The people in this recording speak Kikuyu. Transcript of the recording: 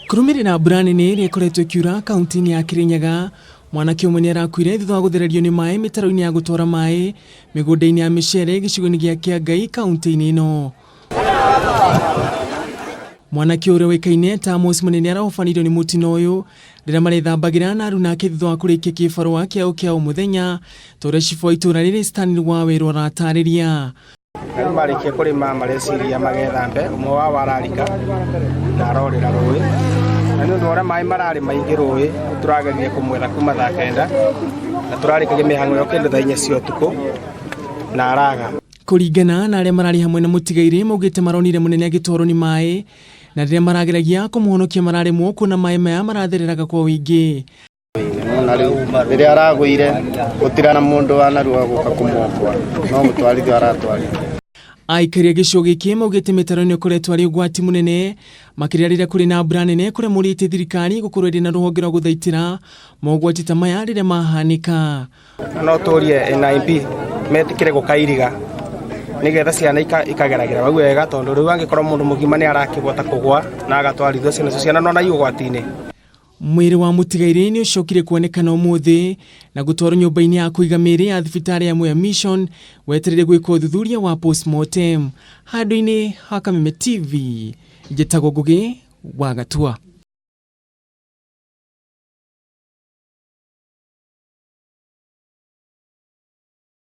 Kũrũmĩrĩra mbura nene ĩrĩa ĩkoretwo ĩkiura kaunti-inĩ ya Kirinyaga, mwanake ũmwe nĩ arakuire thutha wa gũthererio nĩ maĩ mĩtaro-inĩ ya gũtwara maĩ mĩgũnda-inĩ ya mĩcere gĩcigo-inĩ gĩa Kĩangai kaunti-inĩ ĩno. Mwanake ũrĩa ũĩkaine ta Amos Mũnene arahobanĩirio nĩ mũtino ũyũ rĩrĩa marethambagĩra na aruna ake thutha wa kũrĩkia kĩbarũa kĩao kĩa o mũthenya ta ũrĩa cibũ wa itũũra rĩrĩ Stanley Wawerũ aratarĩria. Na rĩu marĩkia kũrĩma mareciria magethambe, ũmwe wao ararika na arorĩra rũĩ. Na nĩ ũndũ wa ũrĩa maĩ mararĩ maingĩ rũĩ, tũrageria kũmwetha kuma thaa kenda na tũrarĩkagia mĩhang'o ĩyo kĩndũ thaa inya cia ũtukũ na araga. Kũringana na arĩa mararĩ hamwe na mũtigairĩ maugĩte maronire mũnene agĩtwarwo nĩ maĩ na rĩrĩa marageragia kũmũhonokia mararemwo kuona maĩ maya marathereraga kwa ũingĩ. Na rĩu rĩrĩa aragũire gũtira na mũndũ wanarua gũka kũmwokoa no gũtwarithio aratwarithio. Aikari a gĩcigo gĩkĩ maugĩte mĩtaro ĩno ĩkoretwo arĩ ũgwati mũnene makĩria rĩrĩa kũrĩ na mbura nene kũrĩa morĩtie thirikari gũkorwo ĩrĩ na rũhonge rwa gũthaitĩra mogwati ta maya rĩrĩa mahanĩka. Na no tũrie NIB metĩkĩre gũkairiga nĩgetha ciana ikageragĩra hau wega tondũ rĩu angĩkorwo mũndũ mũgima nĩ arakĩhota kũgwa na agatwarithio ciana ciana no na ũgwati-inĩ. Mwĩrĩ wa mũtigairĩ nĩ ũcokire kuonekana ũmũthĩ na gũtwarwo nyũmba-inĩ ya kũiga mĩĩrĩ ya thibitarĩ ya Mwea Mission wetereire gwĩkwo ũthuthuria wa postmortem. Handũ-inĩ ha Kameme TV, njĩtagwo Ngũgĩ wa Gatua.